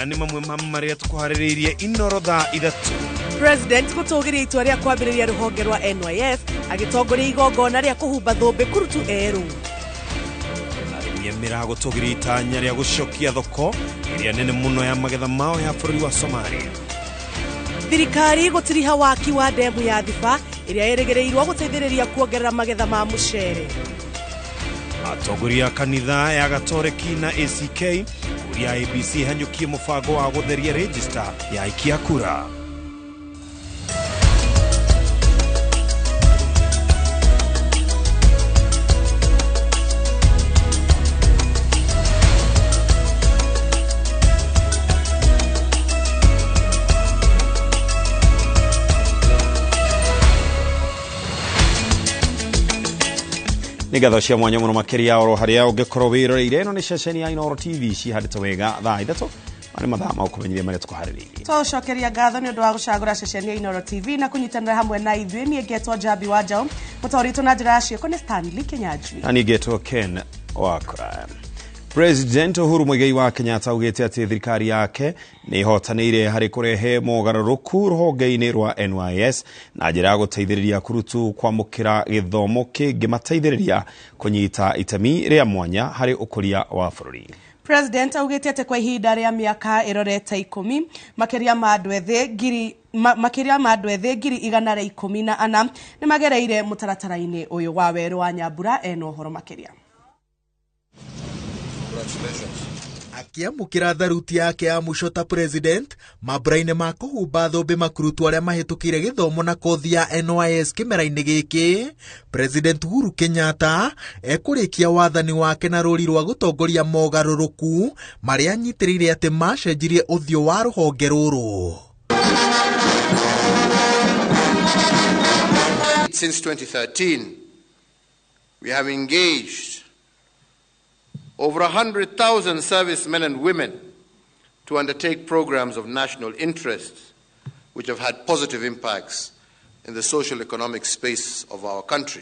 Maya nĩ mamwe ma marĩa tũkũharĩrĩirie Inoro thaa 3. President gũtũgĩria itua rĩa kwambĩrĩria rũhonge rwa NYS agĩtongoria igongona rĩa kũhumba thũmbĩ kurutu erũ. Arĩmi a mĩraa gũtũgĩria itanya rĩa gũcokia thoko ĩrĩa nene mũno ya magetha mao ya bũrũri wa Somalia. Thirikari gũtiriha waki wa ndemu ya Thiba ĩrĩa ĩrĩgĩrĩirwo gũteithĩrĩria kuongerera magetha ma mũcere. Atongoria a kanitha ya Gatoreki na ACK kũria IEBC hanyũkie mũbango wa gũtheria register ya aikia kura. Nĩ ngatho cia mwanya mũno makĩria oro harĩa ũngĩkorwo wĩroreire. Ĩno nĩ ceceni ya Inooro TV cihandĩte wega thaa 3 marĩ mathaa ma gũkũmenyithia marĩa tũkũharĩrĩirie. Twaũcokeria ngatho nĩ ũndũ wa gũcagũra ceceni ya Inooro TV na kũnyitanĩra hamwe na ithuĩ. Niĩ ngetwo Njambi wa Njaũ, mũtaũri witũ na njĩra ya ciĩko nĩ Stanley Kinyanjui. Na niĩ ngetwo Ken Wakũra. President Uhuru Muigai wa Kenyatta augĩte atĩ thirikari yake nĩ ĩhotanĩire harĩ kũrehe mogarũrũku rũhonge-inĩ rwa NYS na njĩra ya gũteithĩrĩria kurutu kwamũkĩra gĩthomo kĩngĩmateithĩrĩria kũnyita itemi rĩa mwanya harĩ ũkũria wa bũrũri. President augĩte atĩ kwa ihinda rĩa mĩaka ĩrorete 10 makĩria ma andũ ethĩ ngiri makĩria ma andũ ethĩ 114,000 nĩ magereire mũtaratara-inĩ ũyũ wa werũ wa Nyambura. Ena ũhoro makĩria. Akĩamũkĩra tharuti yake ya mũico ta president mambura-inĩ ma kũhumba thũmbĩ makurutu arĩa mahĩtũkĩire gĩthomo na kothi ya NYS kĩmera-inĩ gĩkĩ, President Uhuru Kenyatta ekũrĩkia wathani wake na rũri rwa gũtongoria mogarũrũku marĩa anyitĩrĩire atĩ macenjirie ũthiũ wa rũhonge rũrũ. Since 2013, we have engaged over 100,000 servicemen and women to undertake programs of national interest which have had positive impacts in the social economic space of our country.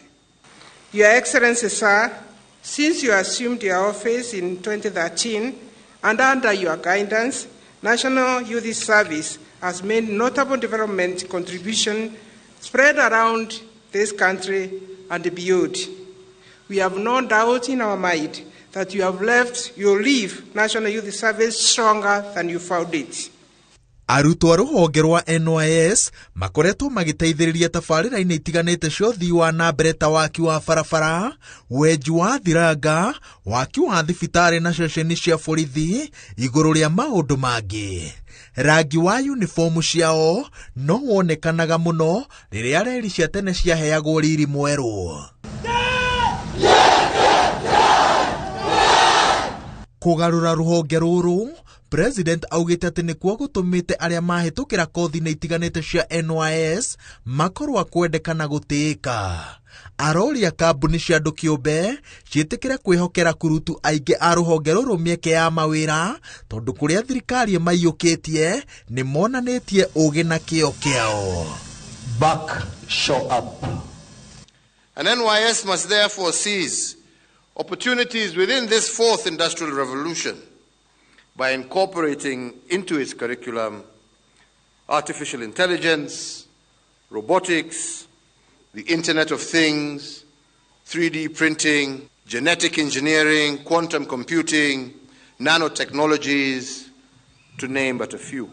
Your Excellency, sir, since you assumed your office in 2013 and under your guidance, National Youth Service has made notable development contribution spread around this country and beyond. We have no doubt in our mind that you have left, you leave National Youth Service stronger than you found it. Arutwo a rũhonge rwa NYS makoretwo magĩteithĩrĩria tabarĩra-inĩ itiganĩte cia ũthii wa na mbere ta waki wa barabara, wenji wa thiranga, waki wa thibitarĩ na ceceni cia borithi, igũrũ rĩa maũndũ mangĩ. Rangi wa uniform ciao no wonekanaga mũno rĩrĩa reri cia tene ciaheagwo riri mwerũ. Kũgarũra rũhonge rũrũ, President augĩte atĩ nĩkuo gũtũmĩte arĩa mahĩtũkĩra kothi-inĩ itiganĩte cia NYS makorwo kwendeka na gũtĩĩka. Aroria kambuni cia andũ kĩũmbe ciĩtĩkĩre kwĩhokera kurutu aingĩ a rũhonge rũrũ mĩeke ya mawĩra, tondũ kũrĩa thirikari ĩmaiyũkĩtie nĩ monanĩtie ũgĩ na kĩo kĩao. Back, show up. And NYS must therefore seize opportunities within this fourth industrial revolution by incorporating into its curriculum artificial intelligence, robotics, the Internet of Things, 3D printing, genetic engineering, quantum computing, nanotechnologies, to name but a few.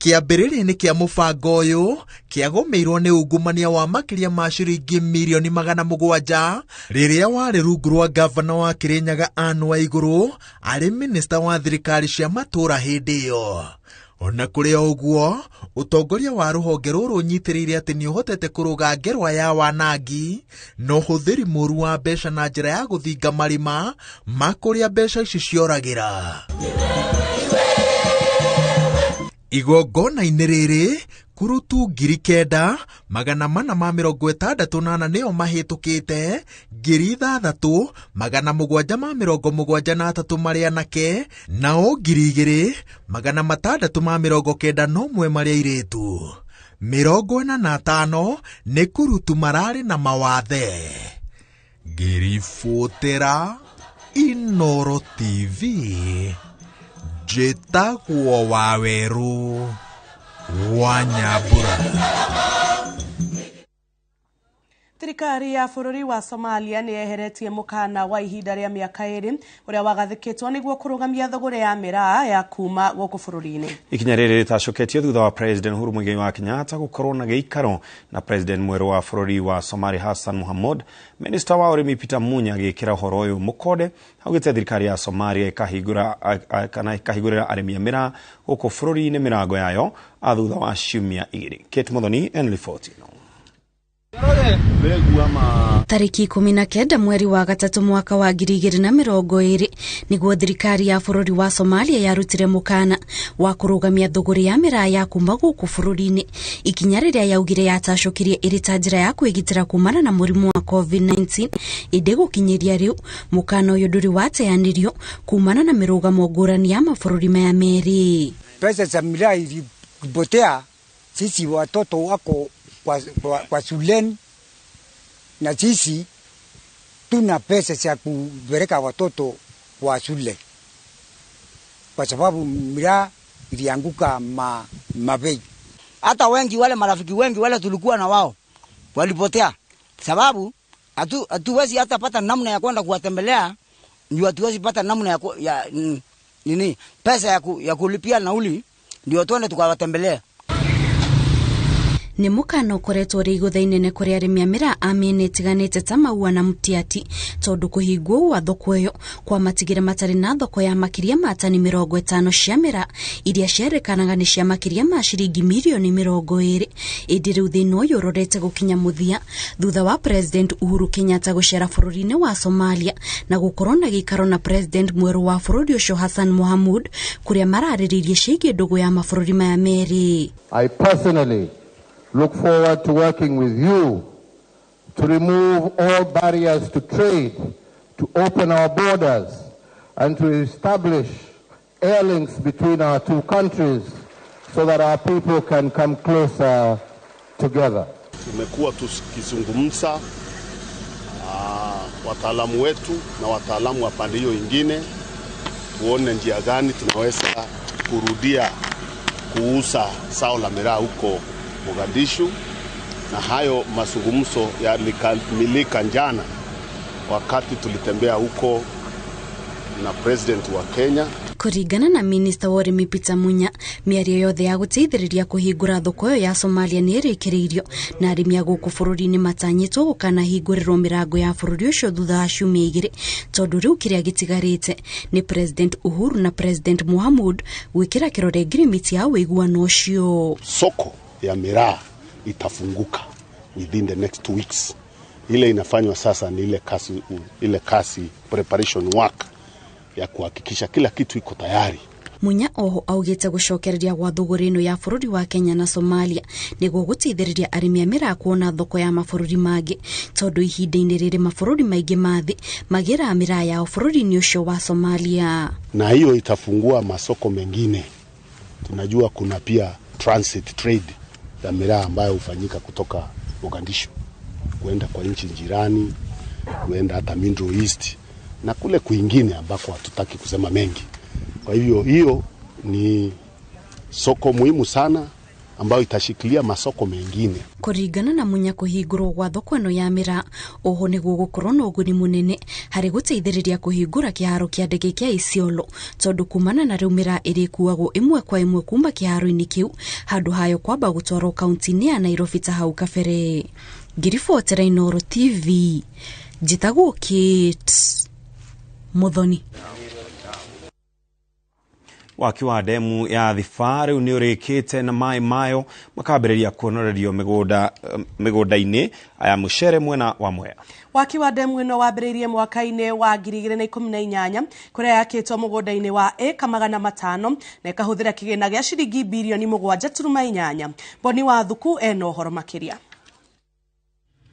Kĩambĩrĩria-inĩ kĩa mũbango ũyũ kĩagũmĩirwo nĩ ungumania wa makĩria ma ciringi mirioni 700 rĩrĩa warĩ rungu rwa gavana wa Kirinyaga Anne Waigũrũ arĩ minista wa thirikari cia matũũra hĩndĩ ĩyo. Ona kũrĩ o ũguo, ũtongoria wa rũhonge rũrũ ũnyitĩrĩire atĩ nĩ ũhotete kũrũga ngerwa ya wanangi na ũhũthĩri mũru wa mbeca na njĩra ya gũthinga marima ma kũrĩa mbeca ici cioragĩra. Igongona-inĩ rĩrĩ, kurutu 9,464 nĩo mahĩtũkĩte, 6,773 marĩ anake, nao 2,691 marĩ airĩtu. 45 nĩ kurutu mararĩ na mawathe. Ngĩribotera Inooro TV, Njĩtagwo Wawerũ wa Nyambura. Thirikari ya bũrũri wa Somalia nĩ yeheretie mũkana wa ihinda rĩa mĩaka 2 ũrĩa wagathĩkĩtwo nĩguo kũrũgamia thũgũrĩ ya mĩraa ya kuma gũkũ bũrũri-inĩ. Ikinya rĩrĩ rĩtacũkĩtio thutha wa President Uhuru Muigai wa Kenyatta gũkorwo na gĩikaro na President mwerũ wa bũrũri wa Somalia Hassan Mohamud. Minister wa ũrĩmi Peter Munya agĩkĩra ũhoro ũyũ mũkonde augĩte thirikari ya Somalia ĩkahingũrĩra arĩmi a mĩraa gũkũ bũrũri-inĩ mĩrango yayo thutha wa ciumia 2. Kate Muthoni ena riboti ĩno. Tariki 19 mweri wa 3 mwaka wa 2020 niguo thirikari ya bũrũri wa Somalia yarutire mũkana wa kũrũgamia thũgũrĩ ya mĩraa ya kuma gũkũ bũrũri-inĩ, ikinya rĩrĩa yaugire yatacũkirie ĩrĩ ta njĩra ya kwĩgitĩra kumana na mũrimũ wa COVID-19. Ĩndĩ gũkinyĩria rĩu mũkana ũyũ ndũrĩ wateanĩrio kumana na mĩrũgamo ngũrani ya mabũrũri maya merĩ. Pesa za miraa ilipotea, sisi watoto wako kwa shuleni na sisi tuna pesa za kupeleka watoto kwa shule kwa sababu miraa ilianguka mabei. Hata wengi wale marafiki wengi wale tulikuwa na wao walipotea, sababu hatuwezi hata pata namna ya kwenda kuwatembelea, ndio hatuwezi pata namna ya nini pesa ya kulipia nauli ndio tuende tukawatembelea. Nĩ mũkana ũkoretwo ũrĩ igũtha inene kũrĩ arĩmi a mĩraa a mĩena ĩtiganĩte ta Maua na Mtiati, tondũ kũhingwo gwa thoko ĩyo kwamatigire matarĩ na thoko ya makĩria ma tani 50 cia mĩraa iria cierĩkanaga nĩ cia makĩria ma ciringi mirioni 20. Ĩndĩ rĩu thĩna ũyũ ũrorete gũkinya mũthia thutha wa President Uhuru Kenyatta gũcera bũrũri-inĩ wa Somalia na gũkorwo na gĩikaro na President mwerũ wa bũrũri ũcio Hassan Mohamud, kũrĩa mararĩrĩirie ciĩgiĩ ndũgũ ya mabũrũri maya merĩ. I personally look forward to working with you to remove all barriers to trade, to open our borders, and to establish air links between our two countries so that our people can come closer together. Tumekuwa tukizungumza wataalamu wetu na wataalamu wa pande hiyo ingine, tuone njia gani tunaweza kurudia kuuza zao la miraa huko Mogadishu, na hayo mazungumzo yalikamilika jana wakati tulitembea huko na President wa Kenya. Kũringana na Minista wa ũrĩmi Peter Munya, mĩario yothe ya gũteithĩrĩria kũhingũra thoko ĩyo ya Somalia nĩ ĩrĩkĩrĩirio na arĩmi a gũkũ bũrũri-inĩ matanyĩtwo gũkanahingũrĩrwo mĩrango ya bũrũri ũcio thutha wa ciumia 2, tondũ rĩu kĩrĩa gĩtigarĩte nĩ President Uhuru na President Mohamud gwĩkĩra kĩrore ngirimiti ya ũiguano ũcio. Soko ya miraa itafunguka within the next 2 weeks. Ile inafanywa sasa ni ile kasi preparation work ya kuhakikisha kila kitu iko tayari. Munya oho augite gũcokereria gwa thũgũrĩ ĩno ya bũrũri wa Kenya na Somalia nĩguo gũteithĩrĩria arĩmi a mĩraa kuona thoko ya mabũrũri mangĩ, tondũ ihinda-inĩ rĩrĩ mabũrũri maingĩ ma thĩ magĩraga mĩraa yao bũrũri-inĩ ũcio wa Somalia. Na hiyo itafungua masoko mengine. Tunajua kuna pia transit trade ya miraa ambayo hufanyika kutoka Mogadishu kuenda kwa nchi jirani, kuenda hata Middle East na kule kwingine ambako hatutaki kusema mengi. Kwa hivyo hiyo ni soko muhimu sana ambayo itashikilia masoko mengine. Kũringana na Munya, kũhingũrwo gwa thoko ĩno ya mĩraa oho nĩguo gũkorwo na ũguni mũnene harĩ gũteithĩrĩria kũhingũra kĩharo kĩa ndege kĩa Isiolo, tondũ kumana na rĩu mĩraa ĩrĩkuagwo ĩmwe kwa ĩmwe kuma kĩharo-inĩ kĩu handũ hayo kwamba gũtwarwo kaunti-inĩ ya Nairobi ta hau kabere. Ngiribotera Inooro TV, njĩtagwo Kate Muthoni. Waki wa demu ya Thiba rĩu nĩ ũrĩkĩte na maĩ mayo makambĩrĩria kuonorerio mĩgũnda-inĩ ya mũcere mwena wa Mwea. Waki wa demu ĩno wambĩrĩirie mwaka-inĩ wa 2018 kũrĩa yakĩtwo mũgũnda-inĩ wa ĩka 500 na ĩkahũthĩra kĩgĩna gĩa ciringi birioni 7.8. Boni wa Thuku ena ũhoro makĩria.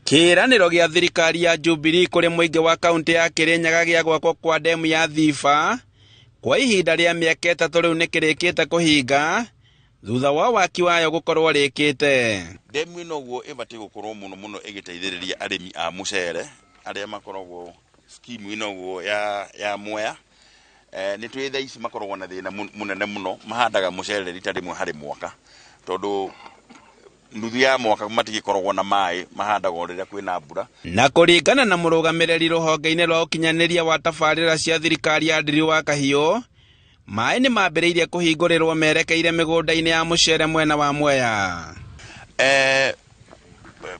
Kĩĩranĩro gĩa thirikari ya Jubilee kũrĩ mũingĩ wa kaunti ya Kirinyaga gĩa gwakwo kwa demu ya Thiba kwa ihinda rĩa mĩaka 3 rĩu nĩkĩrĩkĩte kũhinga thutha wa waki wayo gũkorwo rĩkĩte. Demu ĩno ũguo ĩbatiĩ gũkorwo mũno mũno ĩgĩteithĩrĩria arĩmi a mũcere arĩa makoragwo skimu ĩno ũguo ya Mwea. Nĩ twĩ thaa ici makoragwo na thĩna mũnene mũno, mahandaga mũcere rita rĩmwe harĩ mwaka, tondũ nuthu ya mwaka matigĩkoragwo na maĩ, mahandaga o rĩrĩa kwĩna mbura. Na kũringana na mũrũgamĩrĩri rũhonge-inĩ rwa ũkinyanĩria wa tabarĩra cia thirikari ya Andrew wa Kahiũ, maĩ nĩ mambĩrĩirie kũhingũrĩrwo merekeire mĩgũnda-inĩ ya mũcere mwena wa Mwea.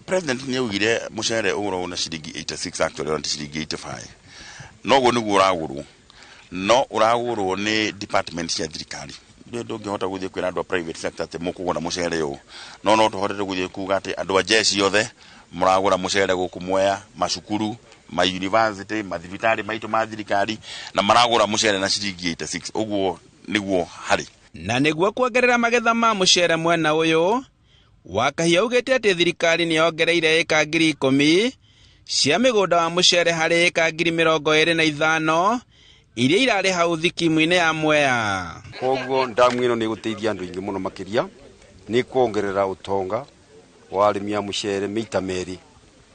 President nĩ augire mũcere ũgũragwo na ciringi 86, actually ona ti ciringi 85, noguo nĩguo ũragũrwo, no ũragũrwo nĩ department cia thirikari. Ndũngĩhota gũthiĩ kwĩra andũ a private sector atĩ mũkũgũra mũcere ũũ, no tũhotete gũthiĩ kuga atĩ andũ a jeshi othe mũragũra mũcere gũkũ Mwea, macukuru, ma university, mathibitarĩ maitũ ma thirikari, na maragũra mũcere na ciringi 86, ũguo nĩguo harĩ. Na nĩguo kuongerera magetha ma mũcere mwena ũyũ, Wakahiũ augĩte atĩ thirikari nĩ yongereire ĩka 10,000 cia mĩgũnda wa mũcere harĩ ĩka 25,000 iria irarĩ hau thikimu-inĩ ya Mwea. Koguo ndamu ĩno nĩ ĩgũteithia andũ aingĩ mũno makĩria, nĩ kuongerera ũtonga wa arĩmi a mũcere mĩita merĩ,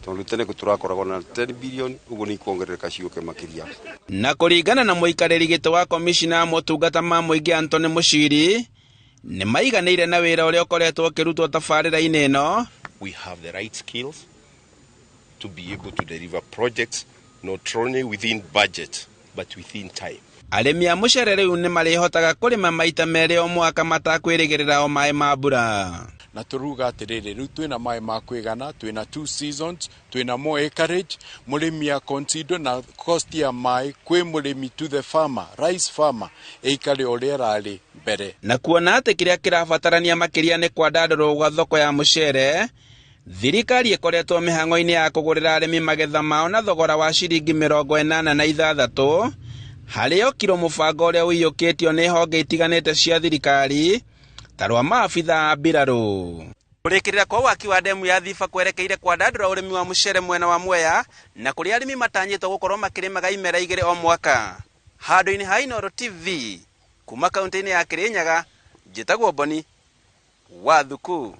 tondũ tene tũrakoragwo na 10 billion, ũguo nĩ ikuongerereka ciũke makĩria. Na kũringana na mũikarĩri gĩtĩ wa komishina ya motungata ma mũingĩ Anthony Mushiri, nĩ maiganĩire na wĩra ũrĩa ũkoretwo ũkĩrutwo tabarĩra-inĩ ĩno. We have the right skills to be able to deliver projects not only within budget but within time. Arĩmi a mũcere rĩu nĩ marĩhotaga kũrĩma maita merĩ o mwaka matakwĩrĩgĩrĩra o maĩ ma mbura. Na tũruga atĩrĩrĩ, rĩu twĩna maĩ ma kũigana, twĩna 2 seasons, twĩna more acreage, mũrĩmi aconsider na cost ya maĩ kwĩ mũrĩmi to the farmer, rice farmer, ĩikare ũrĩa ĩrarĩ mbere. Na kuona atĩ kĩrĩa kĩrabatarania makĩria nĩ kwandandũrwo gwa thoko ya mũcere, thirikari ĩkoretwo mĩhang'o-inĩ ya kũgũrĩra arĩmi magetha mao na thogora wa ciringi 86 harĩ o kiro, mũbango ũrĩa ũiyũkĩtio nĩ honge itiganĩte cia thirikari ta rwa maabitha a mbirarũ. Kũrĩkĩrĩra kwa waki wa ndemu ya Thiba kwerekeire kwandandũra ũrĩmi wa mũcere mwena wa Mwea, na kũrĩa arĩmi matanyĩtwo gũkorwo makĩrĩmaga imera 2 o mwaka. Handũ-inĩ ha Inooro TV kuma kaunti-inĩ ya Kirinyaga, njĩtagwo Boni wa Thuku.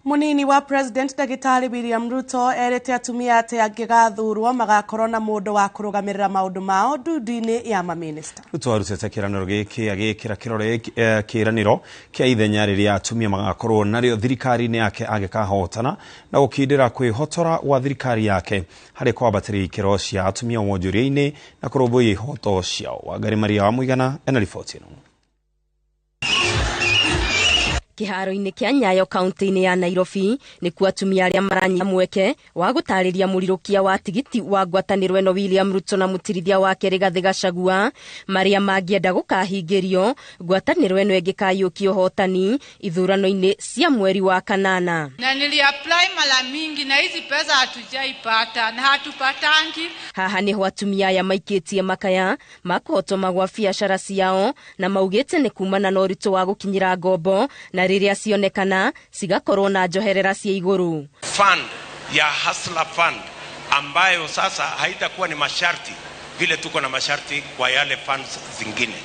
Munini wa President Ndagĩtarĩ William Ruto erĩte atumia atĩ angĩgathurwo magakorwo na mũndũ wa kũrũgamĩrĩra maũndũ mao ndundu-inĩ ya mamĩnĩsta. Ruto arutĩte kĩĩranĩro gĩkĩ agĩkĩra kĩrore kĩĩranĩro kĩa ithenya rĩrĩa atumia magakorwo narĩo thirikari-inĩ yake angĩkahotana, na gũkindĩra kwĩhotora gwa thirikari yake harĩ kwambatĩria ikĩro cia atumia wonjoria-inĩ na kũrũmbũiya ihoto ciao. Wangari Maria wa Mũigana ena riboti ĩno. Kĩharo-inĩ kĩa Nyayo kaunti-inĩ ya Nairobi nĩkuo atumia arĩa maranyita mweke wa gũtarĩria mũrirũkia wa tigiti wa ngwatanĩro ĩno William Ruto na mũtirithia wake Rigathĩ Gachagua marĩa mangĩenda gũkahingĩrio ngwatanĩro ĩno ĩngĩkayũkia ũhotani ithurano-inĩ cia mweri wa kanana. Na niliapply mara mingi na hizi pesa hatujaipata na hatupatangi. Haha niho atumia aya maikĩtie makaya makũhotoma gwa biacara ciao na maugĩte nĩ kumana na ũritũ wa gũkinyĩra ngombo na rĩrĩa cionekana cigakorwo na njoherera cia igũrũ. Fund ya Hustler Fund ambayo sasa haitakuwa ni masharti vile tuko na masharti kwa yale funds zingine,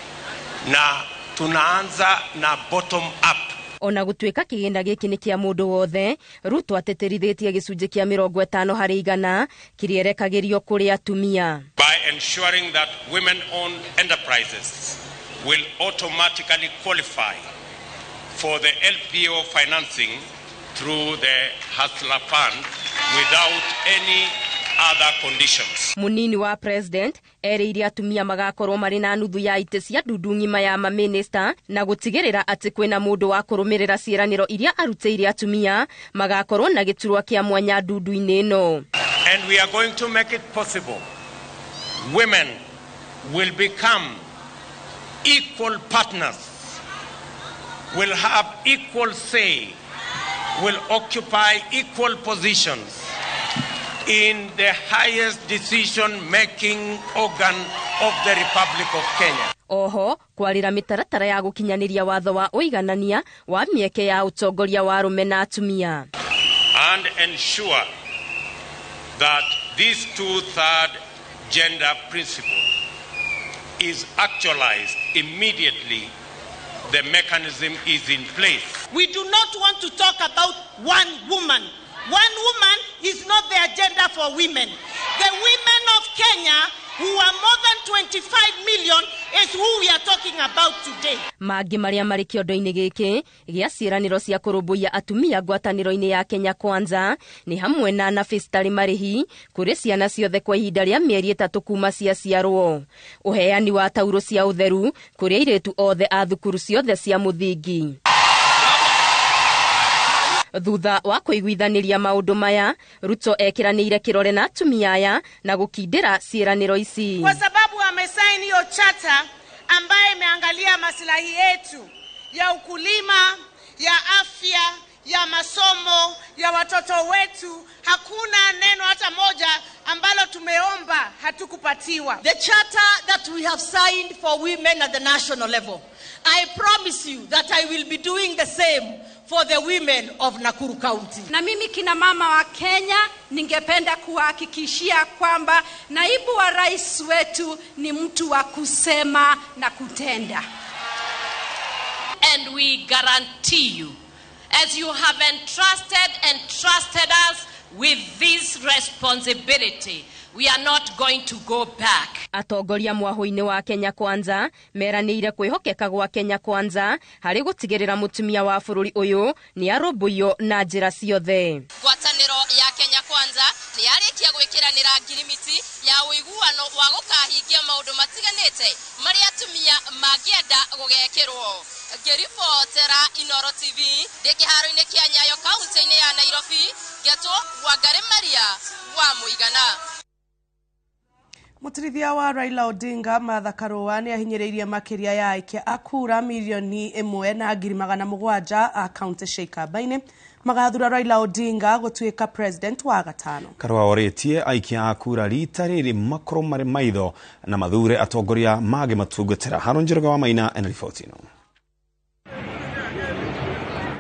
na tunaanza na bottom up. Ona gũtuĩka kĩgĩna gĩkĩ nĩ kĩa mũndũ wothe, Ruto atĩtĩrithĩtie gĩcunjĩ kĩa 50% kĩrĩa erekagĩrio kũrĩ atumia. By ensuring that women-owned enterprises will automatically qualify for the LPO financing through the Hustler Fund without any other conditions. Munini wa president erĩire atumia magakorwo marĩ na nuthu ya itĩ cia ndundu ng'ima ya mamĩnĩsta na gũtigĩrĩra atĩ kwĩna mũndũ wa kũrũmĩrĩra ciĩranĩro iria arutĩire atumia magakorwo na gĩturwa kĩa mwanya ndundu-inĩ ĩno. And we are going to make it possible women will become equal partners, will have equal say, will occupy equal positions in the highest decision-making organ of the Republic of Kenya. Oho, kwarĩra mĩtaratara ya gũkinyanĩria watho wa ũiganania wa mĩeke ya ũtongoria wa arũme na atumia. And ensure that this two-third gender principle is actualized immediately the mechanism is in place. We do not want to talk about one woman. One woman is not the agenda for women. The women of Kenya who are more than 25 million, is who we are talking about today. Mangĩ marĩa marĩ kĩondo-inĩ gĩkĩ gĩa ciĩranĩro cia kũrũmbũiya atumia ngwatanĩro-inĩ ya Kenya Kwanza nĩ hamwe na nabi citarĩ marĩhi kũrĩ ciana ciothe kwa ihinda rĩa mĩeri 3 kuma ciaciarwo, ũheani wa tauro cia ũtheru kũrĩ airĩtu othe a thukuru ciothe cia mũthingi. Thutha wa kũiguithanĩria maũndũ maya, Ruto ekĩranĩire kĩrore na atumia aya na gũkindĩra ciĩranĩro ici. Kwa sababu amesaini hiyo charter ambayo imeangalia maslahi yetu ya ukulima, ya afya, ya masomo, ya watoto wetu, hakuna neno hata moja ambalo tumeomba hatukupatiwa. The charter that we have signed for women at the national level, I promise you that I will be doing the same for the women of Nakuru County. Na mimi kina mama wa Kenya ningependa kuhakikishia kwamba naibu wa rais wetu ni mtu wa kusema na kutenda. And we guarantee you, as you have entrusted and trusted us with this responsibility, we are not going to go back. Atongoria mwahũ-inĩ wa Kenya Kwanza meranĩire kwĩhokeka gwa Kenya Kwanza harĩ gũtigĩrĩra mũtumia wa bũrũri ũyũ nĩ arũmbũiyo na njĩra ciothe. Ngwatanĩro ya Kenya Kwanza nĩ yarĩkia gwĩkĩranĩra ngirimiti ya ũiguano wa gũkahingia maũndũ matiganĩte marĩa atumia mangĩenda gũgekĩrwo. Ngĩribotera Inoro TV ndĩ kĩharo-inĩ kĩa Nyayo kaunti-inĩ ya Nairobi, ngetwo Wangari Maria wa Mũigana. Mũtirithia wa Raila Odinga Martha Karua nĩ ahinyĩrĩirie makĩria ya aikia a kura milioni 1,700,000 a kaunti cia Ikamba-inĩ magathura Raila Odinga gũtuĩka president wa gatano. Karua orĩtie aikia a kura rita rĩrĩ makorwo marĩ maitho na mathure atongoria mangĩ matungatĩra. Harũn Njoroge wa Maina ena riboti ĩno.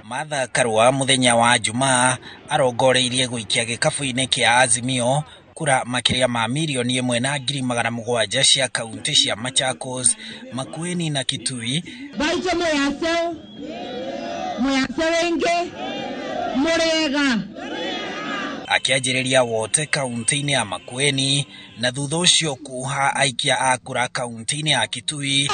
Martha Karua muthenya wa Jumaa arongoreirie gũikia gĩkabũ-inĩ kĩa Azimio kura makĩria ma milioni 1,700,000 cia kaunti cia Machakos, Makueni na Kitui. Baito muyaseo wenge murega. Akĩanjĩrĩria wote kaunti-inĩ ya Makueni na thutha ũcio kuha aikia a kura kaunti-inĩ ya Kitui,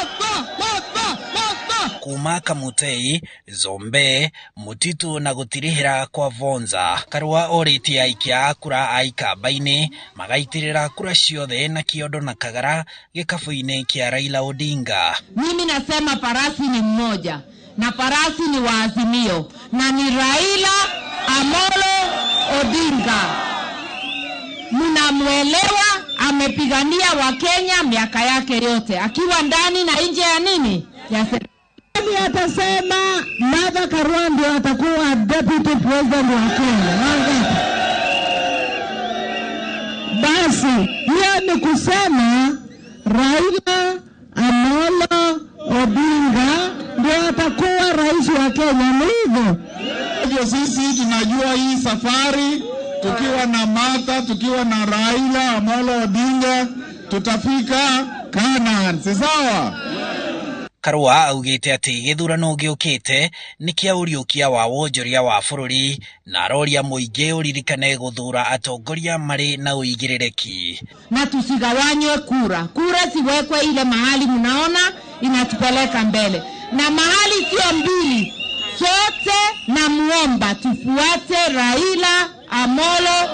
kuma Kamutei, Zombe, Mutitu na gũtirihĩra kwa Vonza. Karua orĩtie aikia a kura a Ikamba-inĩ magaitĩrĩra kura ciothe na kiondo na kagara gĩkabũ-inĩ kĩa Raila Odinga. Mimi nasema farasi ni mmoja na farasi ni wa Azimio na ni Raila Amolo Odinga. Mnamuelewa, amepigania Wakenya miaka yake yote akiwa ndani na nje ya nini? Ya serikali. Atasema Martha Karua ndio atakuwa deputy president wa Kenya. Basi hiyo ni kusema Raila Amolo Odinga ndio atakuwa rais wa Kenya, ni hivyo? Hivyo sisi tunajua hii safari tukiwa na Martha, tukiwa na Raila Amolo Odinga tutafika Canaan, si sawa? Karua augĩte atĩ gĩthurano gĩũkĩte nĩ kĩa ũriũkia wa wonjoria wa bũrũri na aroria mũingĩ ũririkane gũthura atongoria marĩ na ũigĩrĩrĩki. Na tusigawanywe kura, kura siwekwe ile mahali mnaona inatupeleka mbele, na mahali sio mbili, sote na muomba tufuate Raila Amolo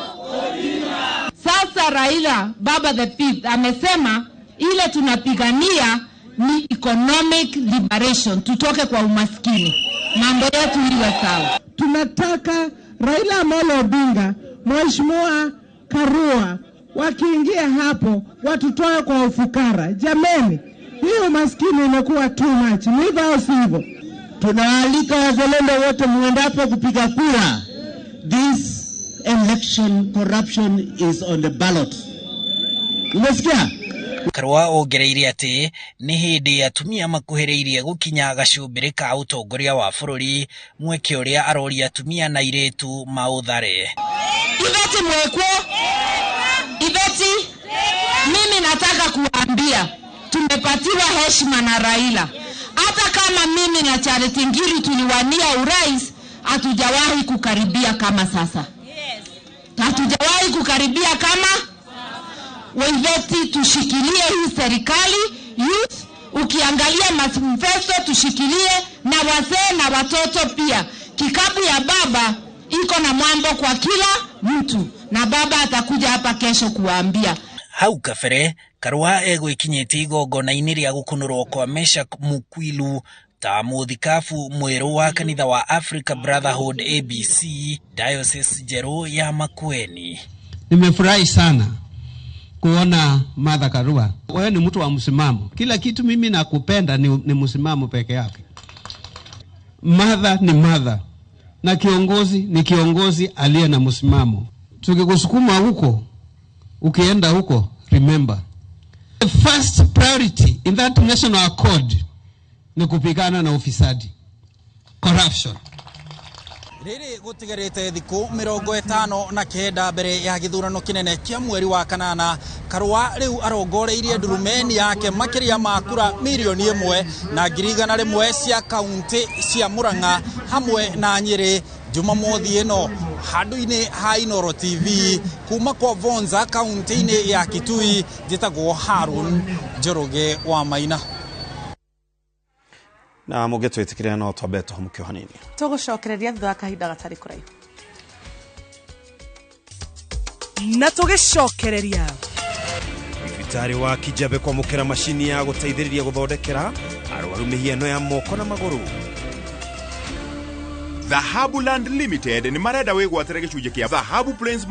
Odinga. Sasa Raila Baba the Fifth amesema ile tunapigania ni economic liberation, tutoke kwa umaskini, mambo yetu iwe sawa. Tunataka Raila Amolo Odinga, Mheshimiwa Karua wakiingia hapo watutoe kwa ufukara. Jameni, hii umaskini imekuwa too much, ni hivyo au sivyo? Tunaalika wazalendo wote muendapo kupiga kura. This election corruption is on the ballot. Umesikia? Karua ongereire atĩ nĩ hĩndĩ atumia makuhĩrĩirie gũkinya gacumbĩrĩ ka ũtongoria wa bũrũri, mweke ũrĩa aroria atumia na airĩtu maũthare. Iveti mwekwo, Iveti, mimi nataka kuambia tumepatiwa heshima na Raila. Hata kama mimi na Charity Ngilu tuliwania urais, hatujawahi kukaribia kama sasa. Hatujawahi kukaribia kama. Waiveti tushikilie hii serikali, youth ukiangalia manifesto tushikilie, na wazee na watoto pia. Kikapu ya baba iko na mambo kwa kila mtu, na baba atakuja hapa kesho kuwaambia. Hau kabere Karua egwikinyĩtie igongona-inĩ rĩa gũkunũrwo kwa Meshack Mukwilu ta mũthikabu mwerũ wa kanitha wa Africa Brotherhood ABC Diocese njerũ ya Makueni. Nimefurahi sana kuona Martha Karua. Wewe ni mtu wa msimamo. Kila kitu mimi nakupenda ni msimamo peke yake. Martha ni Martha na kiongozi ni kiongozi aliye na msimamo. Tukikusukuma huko, ukienda huko, remember the first priority in that national accord ni kupigana na ufisadi, corruption. Rĩrĩ gũtigarĩte thikũ 59 mbere ya gĩthurano kĩnene kĩa mweri wa kanana, Karua rĩu arongoreirie ndurumeni yake makĩria ma kura 1,100,000 cia kaunti cia Murang'a hamwe na Nyĩrĩ Jumamothi ĩno handũ-inĩ ha Inooro TV kuma kwa Vonza kaunti-inĩ ya Kitui. Njĩtagwo Harun Njoroge wa Maina. Na mũngĩtwĩtĩkĩria no twambe tũhũmũke o hanini. Tũgũcokereria thutha wa kahinda gatarĩ kũraihu. Na tũgĩcokereria thibitarĩ wa Kijabe kwamũkĩra macini ya gũteithĩrĩria gũthondekera arwaru mĩhiano ya moko na magũrũ. Dhahabu Land Limited nĩ marenda wĩgwatĩre gĩcunjĩ kĩa Dhahabu Plains.